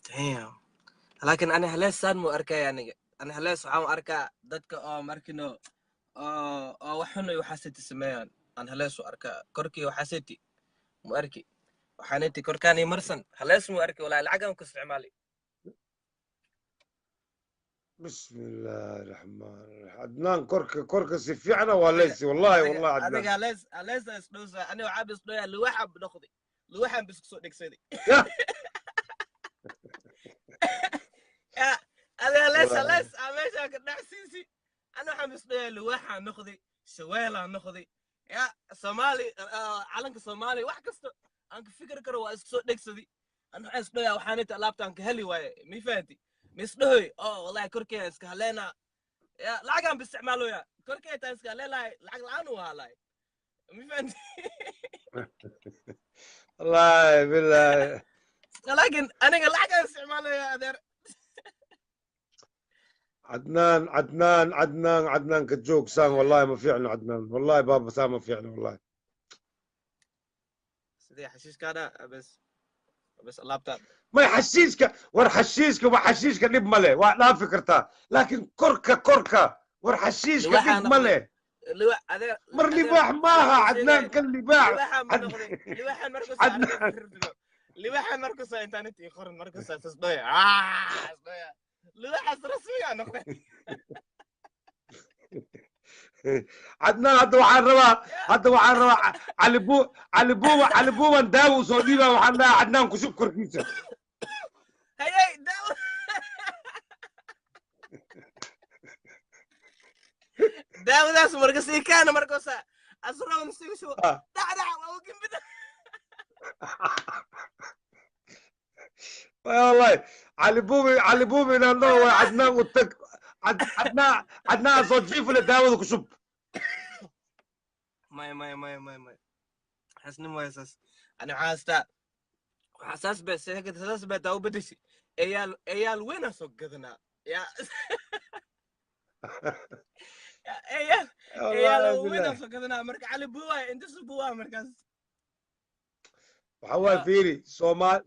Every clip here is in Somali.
Damn. Laakiin ani haleesaan mu arkaya aniga. Ani halees waxaan u arkaa dadka oo markino oo wax xun iyo waxaasiti sameeyaan. Aan halees u arkaa. Korkii waxaasiti mu arki. Waxaaniti korkaan ii marsan. Halees mu arki walaahi lacagaan ku isticmaali. بسم الله الرحمن الرحيم. عدنان korka korka si fiicana waa leysi wallahi Adiga wallahi Cadnaan. Adiga halees isdhowsa. Ani waxaa isdhowyaa luwaxa noqday. Luwaxaan bis kusoo dhegsaday. Yah. Ya, adiga halees Wallahi. Halees aa meeshaa ka dhacsiisi. Ani waxaan isdhowyaa luwaxaa noqday. Shaweelaa noqday. Ya, Soomaali calanka Soomaali wax kasta aan ka fikir karo waa isku soo dhegsaday. Ani waxaan isdhowyaa waxaan inta alaabta aan ka heli waaye. Mi fahanti? Mi isdhahoy oo wallahi korkeeda iska haleena. Ya, lacagaan ba isticmaaloya. Korkeeda taa iska haleenahay lacag la'aan u ahaa lahay. Mi fahanti? Wallahi billahi. Laakiin aniga lacagaan isticmaalaya adeer. عدنان عدنان عدنان عدنان كجوك سان والله ما فيعنا عدنان والله بابا سان ما فيعنا والله. Sidee xashiishkaana bas alaabtaan. ما يحشيشك ور حشيشك وحشيشك dhib male waa dhaafi kartaa laakiin korka korka war xashiishka Luwaxaa dhib male. Luwax adeer. Mar Adeer, libaax maaha waxaan Cadnaan sheegaya kan libaax. Libaxa ma noqday libaxa markuusa Cadnaan. Arkay firdigo libaxa markuusa internet ii qoran markuusa isdhoya isdhoya libaxaas rasmiga noqday. Cadnaan hadda waxaan rabaa cali buu cali buuba cali buuban daawo usoo dhiibaa waxaan dhahaa Cadnaan ku shub korkiisa. Hayay daawo daawadaas marka sii kaana markuusa asroon sigu shubo dhacdhac waa u gembida. والله علي بوبي علي بوبي لانه عدنان وتك عدنان عدنان soo jiifle daawada ku shub. Maya maya maya maya maya xasnin waaya saas ani waxaa haystaa waxaa saas ba saas baa taa u bedeshay eyaal eyaal weynaa soo gadanaa ya eyaal eyaal والله weynaa بالله soo gadanaa marka cali buuwaay inta su buuwaa markaas. Waxa waaye ya fiiri Soomaali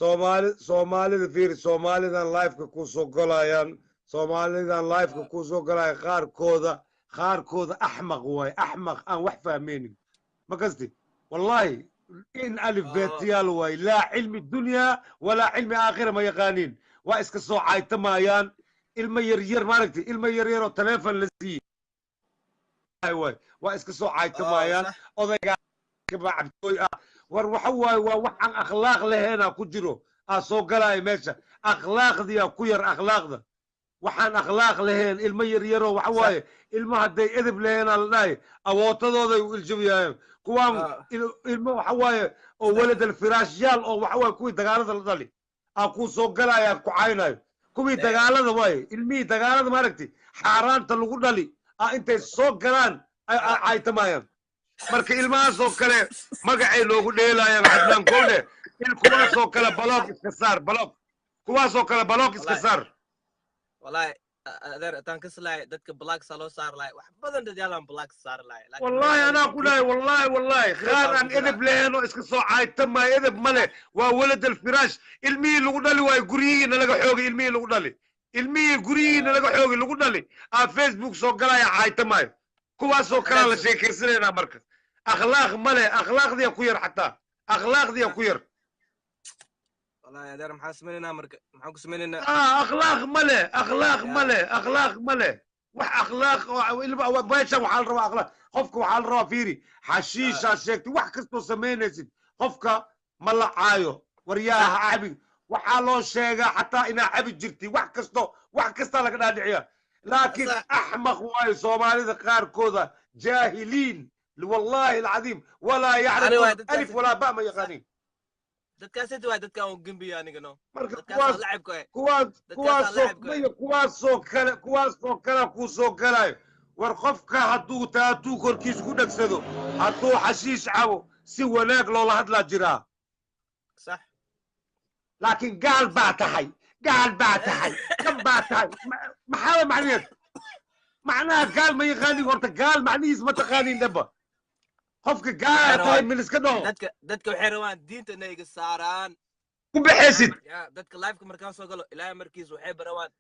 Soomaali Soomaalida fiiri Soomaalidan live-ka ku soo galayaan Soomaalidan live-ka ku soo galaya qaarkooda axmaq waaye axmaq aan wax fahmaynin ma kasti wallahi in alif oo beetiyaal waaye laa cilmi dunyaa walaa cilmi aakhira ma yaqaaniin waa iska soo caytamayaan ilmo yaryar maaragtay ilmo yaryar oo taleefon la siiyey waay waa iska soo oo caytamayaan sax odaygaa cabtooy ah war waxa waaye waa wax aan akhlaaq lahaynaa ku jiro aa soo galaya meesha akhlaaqdiyaa ku yar akhlaaqda waxaan akhlaaq lahayn ilmo yaryaroo waxa sax waaye ilmo hadday edeb lahaynaa la dhahay awootadooday u iljabiyaayeen kuwaan ilmo waxa waaye oo sax walad alfiraashyaal oo waxa waaye kuwii dagaalada la dhali aa kuu soo galaya ku caynayo kuwii dagaalada waaye ilmihii dagaalada maaragtay xaaraanta lagu dhali aa intay soo galaan ay caytamayaan marka ilmahaasoo kale magacay loogu dheelaayaan Cadnaan kowdhe il kuwaasoo kale baloog iska saar baloog kuwaasoo kale baloog iska wallahi saar. Wallahi adeer intaan ka silahay dadka black saa loo saari lahay wax badan dadyaalaan black saari lahay laakiin والله meesha انا aniga اقول group هاي والله والله group خار aan ku ان jiraa. ادب لهنو اسك سو عايتما ادب مله وا ولد الفراش المي لو دالي واي غريينا laga xoogay ilmihii lagu dhali ilmihii guryihiina laga xoogay lagu dhali aa Facebook soo galaya caaytamaayo kuwaasoo kalaa la halees sheekaysanaynaa marka akhlaaq male akhlaaqdiya ku yar xataa akhlaaqdiya ku yar. Wallahi adeer maxaan sameynaynaa marka maxaan ku sameynaynaa? Akhlaaq male akhlaaq ya male akhlaaq male wax akhlaaq meeshan waxaa la rabaa akhlaaq qofka waxaa la rabaa fiiri xashiishaa sheegtay wax kastoo samaynaysid qofka ma la caayo waryaa sax ha cabi waxaa loo sheegaa xataa inaa cabi jirtay wax kasto wax kastaa laga dhaadhiciya laakiin sax axmaq waayo Soomaalida qaarkooda jaahiliin wallahi alcadiim walaa ani waay yacrifuun dadkaas alif walaa ba ma sax yaqaaniin. Dadkaasiti waay dadkaan u gembiyo aniga no Marka dadkaasaa kuwaas lacabka eh kuwaas dadkaasaa kuwaasoo lacabka eh maya kuwaasoo kale kuu soo galayo war qofka hadduu taatuu korkiis ku dhegsado hadduu xashiish cabo si wanaag loola hadlaa jiraa. Sax. Laakiin gaal baa tahay gaal baa tahay kan baa tahay maxaa macnaheed macnaha gaal ma yaqaanin horta gaal macnihiis ma taqaanin dhaba qofka waxay gaala tahay rabaan mil iska dhaho dadka waxay rabaan diinta inay iga saaraan. Ku baxaysid. Ya, dadka liveka markaan soo galo, Ilaahay markiis waxay barawaan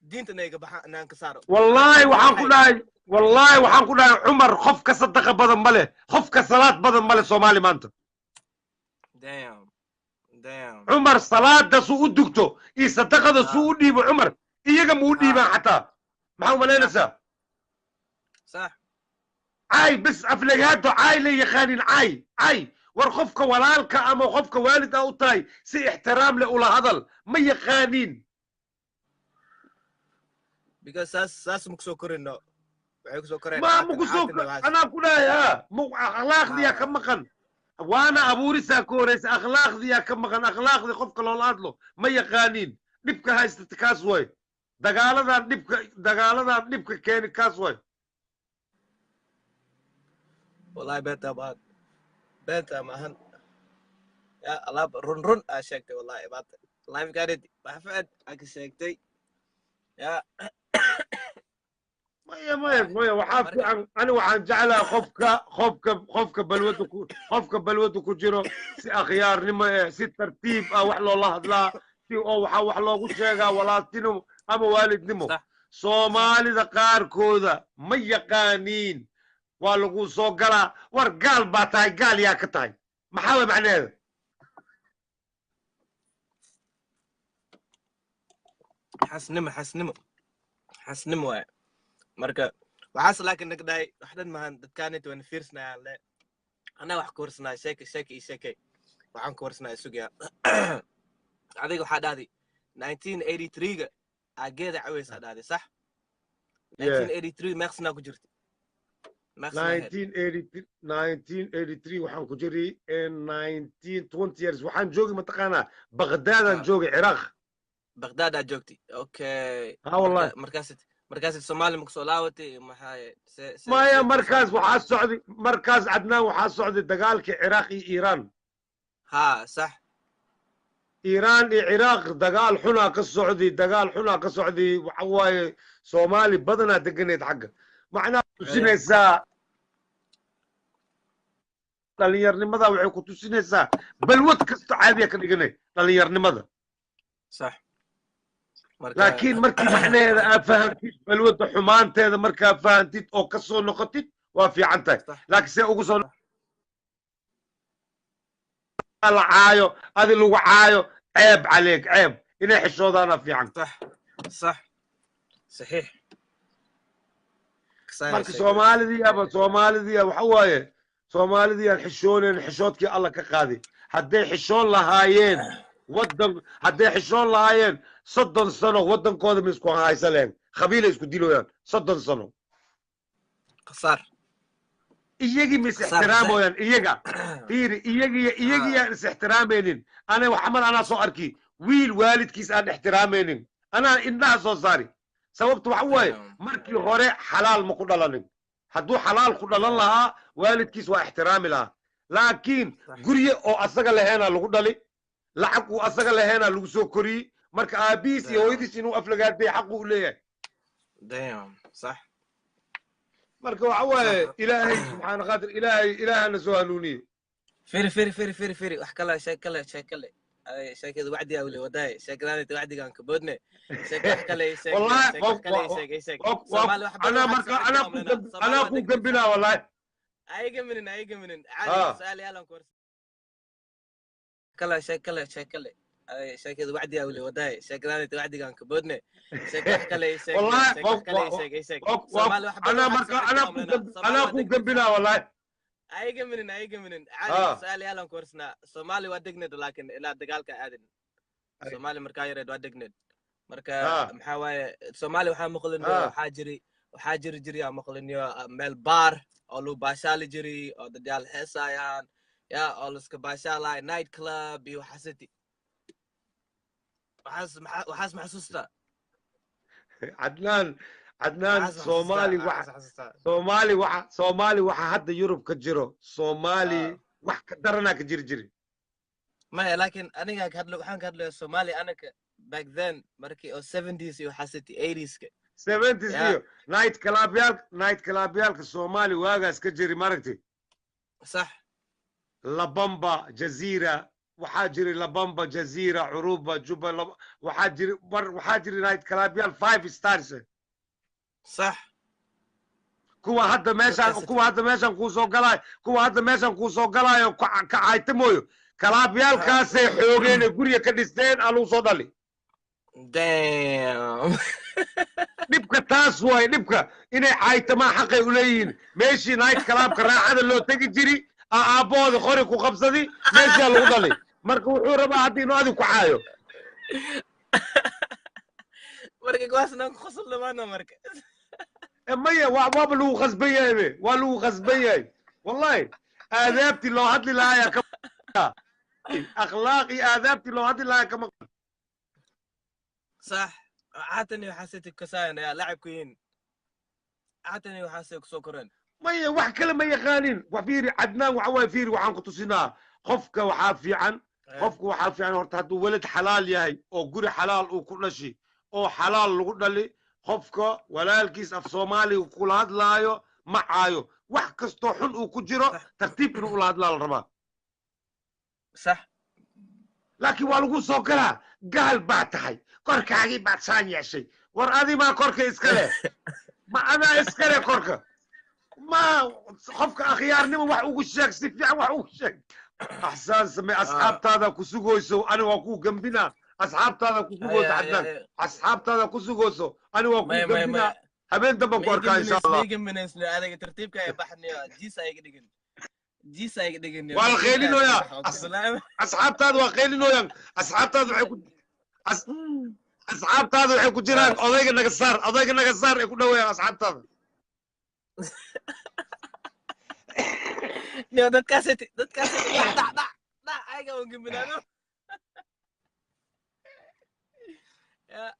diinta nayga baxa inaan ka saaro. Wallaahi waxaan ku dhahay, wallaahi waxaan ku dhahay, Cumar, qof ka sadaqa badan ma leh, qof ka salaad badan ma leh Soomaali maanta. Damn, damn. Cumar salaada suu u dugto iyo sadaqada suu u dhiibo, Cumar iyaga ma u dhiibaan xataa. Maxaa umalaynaysaa? Sax. Caay bis, aflagaado, caay la yaqaanin, caay, caay. War qofka walaalka ama qofka waalid a u tahay si ixtiraam leh ula hadal ma yaqaanin. Because saas ma kusoo korino, waxay kusoo koreen ma ma kusoo anaa ku dhahay ha akhlaaqdiyaa ka maqan, waana abuurisaa ka horeysa. Akhlaaqdiyaa ka maqan, akhlaaqdii qofka loola hadlo ma yaqaanin. Dhibka haystata kaas way, dagaaladan dhibka, dagaaladan dhibka keeni kaas way. Wallahi beenta maahan, beenta maahan. Ya alaab run run aa sheegtay. Wallahi maanta live gaadid wax ficad aa ka sheegtay ya. Maya, maya, maya, waxaa fiican, ani waxaan jeclaha qofka balwada ku jiro si akhyaarnimo eh, si tartiib ah wax loola hadlaa, si oo waxaa wax loogu sheegaa walaaltinimo ama waalidnimo. Soomaalida qaarkooda ma yaqaaniin. Waa lagu soo galaa, war gaal baa tahay, gaal yaa ka tahay? Maxaa way macnaheeda? Xasnimo, xasnimo, xasnimo waaye. Marka waxaas laakiin naga dhahay wax dhan maahan. Dadkaanita wayna fiirsanayaan le, annaga wax ka warsanaya. Sheeke, sheeke iyo sheeke waxaan ka warsanaya sugaya. Adiga waxaa dhahday 1983-ga aa geeda caweysaa dhahday, sax? 1983 meeqsanaa ku jirta? 1983 waxaan ku jiray 19 20 years. Waxaan joogay, mataqaanaa, Bagdaadaan joogay, Ciraaq. Bagdaad aad joogtay, okay. Ha, wallahi. Markaas Soomaali ma kusoo laabatay? Maxaa? Maya, markaas waxaa socday, markaas Cadnaan, waxaa socday dagaalkii Ciraaq iyo Iiraan. Ha, sax. Iiraan iyo Ciraaq dagaal xunaa ka socday, dagaal xunaa ka socday. Waxa waaye Soomaali badanaa deganeed xagga. Macnaha tusinaysaa dhalinyarnimada, waxay ku tusinaysaa balwad kasta caadiya ka dhiganay dhalinyarnimada. Sax. Laakiin markii macnaheeda aad fahantid, balwadda xumaanteeda markaa fahantid oo ka soo noqotid, waa fiican tahay. Laakiin see ugu soo la caayo, adi lagu caayo, ceeb caleeg, ceeb inay xishoodaana fiican. Sax, sax, saxiix. Marka Soomaalidiiaba, Soomaalidiya waxa waaye, Soomaalidiyaan xishoonayn, xishoodkii Alla ka qaaday. Hadday xishoon lahaayeen waddan, hadday xishoon lahaayeen, 30 sano waddankooda ma isku haysan lahayn. Qabiilay isku diloyaan 30 sano. Khasaar. Iyagii ma is ixtiraamoyaan iyaga? Fiiri, iyagiy iyagiyaan is ixtiraamaynin. Ana wax mar anaa soo arki wiil waalidkiis aan ixtiraamaynin, anaa indhaha soo saari. Sababta waxa waaye markii hore xalaal ma ku dhalanin. Hadduu xalaal ku dhalan lahaa, waalidkiis waa ixtiraami lahaa. Laakiin gurye oo asaga laheena lagu dhali, lacag uu asaga laheena lagu soo koriyey. Marka aabihiis iyo hooyadiis inuu aflagaatay xaqu u leeyahay. Sax. Marka waxa waaye, Ilaahay subxaana qaadir, Ilaahay, Ilaahana soo hanuuniye. Firi, firi, firi, firi, firi, wax kale sheeg, kale sheeg, kale sheekada wacdigaa weli wadaay, sheekadaanita wacdigaan ka boodne. Sheek wax kale sheeg. Wallahi sheek wax kale sheeg, sheeg Soomaali wax. Anaa marka anaa ku gambinaa, wallahi. Ayaga minin, ayaga minin, caadi su'aal yaalan ku kale sheeg, kale sheeg, kale sheekada wacdigaa weli wadaay, sheekadaanita wacdigaan ka boodne. Sheek wax kale sheeg. Wallahi sheek wax kale sheeg, sheeg Soomaali wax. Anaa marka anaa ku gambinaa, wallahi. Ayaga minin, ayaga minin, caadi su'aal yaalan ku warsanaa. Soomaali waa degneed, laakiin ilaa dagaalka aadin Soomaali markaa yareed waa degneed. Marka maxaa waaye, Soomaali waxaa maqlin, waxaa jiri aa maqliniyo meel baar oo lagu baashaali jiri oo dadyaal heesaayaan ya oo laiska baashaalay, night club iyo waxaasiti. Waxaas ma xasuustaa? Cadnaan, Cadnaan, Soomaali waxa, Soomaali waxa, Soomaali waxa hadda Yurub ka jiro, Soomaali wax ka daranaa ka jiri jiri. Maya, laakiin aniga ka hadlo, waxaan ka hadlaya Soomaali anaka back then, markii oo 70s iyo waxaasiti, 80s-ka. 70s iyo night clubyaalka, night clubyaalka Soomaali waagaas ka jiri, maaragtay? Sax. Labamba, Jaziira. Waxaa jiray Labamba, Jaziira, Curuba, Juba. Waxaa jiri mar, waxaa jiri night clubyaal five stars. Kuwa hadda meeshaan Dadkaas- kuwa hadda meeshaan kuu soo galaayo, kuwa hadda meeshaan kuu soo galaayo ka caytamooyo, clubyaalkaasay xoogeen ee guriga ka dhisteen aa lagu soo dhali. Damn. Dhibka taas waaye. Dhibka inay caytamaan xaqay u leeyihiin. Meeshii night clubka raaxada loo tegi jiri aa aabbahooda qori ku qabsadi, meeshaa lagu dhalay. Marka wuxuu rabaa hadda inuu adig ku caayo. Marka kuwaasna ku qosol dhamaana marka. Maya, waaba lagu khasban yahay be, waa lagu khasban yahay wallahi. Aadaabtii loo hadli lahaa ayaa ka akhlaaq iyo aadaabtii loo hadli lahaa kama. Sax, caatani waxaasay kasaayan ayaa lacabku yihiin, caatani waxaasay kusoo koreen. Maya, wax kale ma yaqaanin. Wax fiiri, Cadnaan, waxa waaye, fiiri, waxaan ku tusinaa qofka waxaa fiican, qofku waxaa fiican horta hadduu welad xalaal yahay oo guri xalaal uu ku dhashi oo xalaal lagu dhali, qofka walaalkiis af Soomaaliga kula hadlaayo ma caayo. Wax kastoo xun uu ku jiro, tartiib inuu ula hadlaa la rabaa. Laakiin waa lagu soo galaa: "Gaal baa tahay, korkaagii baad saan yeeshay." War adi maa korka iska leh? Ma adaa iska leh korka? Ma qofka akhyaarnimo wax ugu sheeg, si fiican wax ugu sheeg, axsaan samee. Asxaabtaada ku sugayso, ani waa kuu gambinaa. Asxaabtaada ku sugayso, Cadnaan, asxaabtaada ku sugayso, ani waa kuu Maya, maya, gambinaa. Maya. Habeen damban ku arkaa, insha Allah. Ma igambinaysno adiga. Tartiibka ay baxniyo, jiis ay iga dhigin, jiis ay iga dhigin. Waa la qeylinoyaa. Asxaabtaada waa qeylinooyaan. Asxaabtaada waxay ku jiraan: "Odayga naga saar, odayga naga saar," ay ku dhaweeyaan asxaabtaada. Niyo, dadkaasay dhac dhac dhac dhac ayaga on gambinaano. Ya.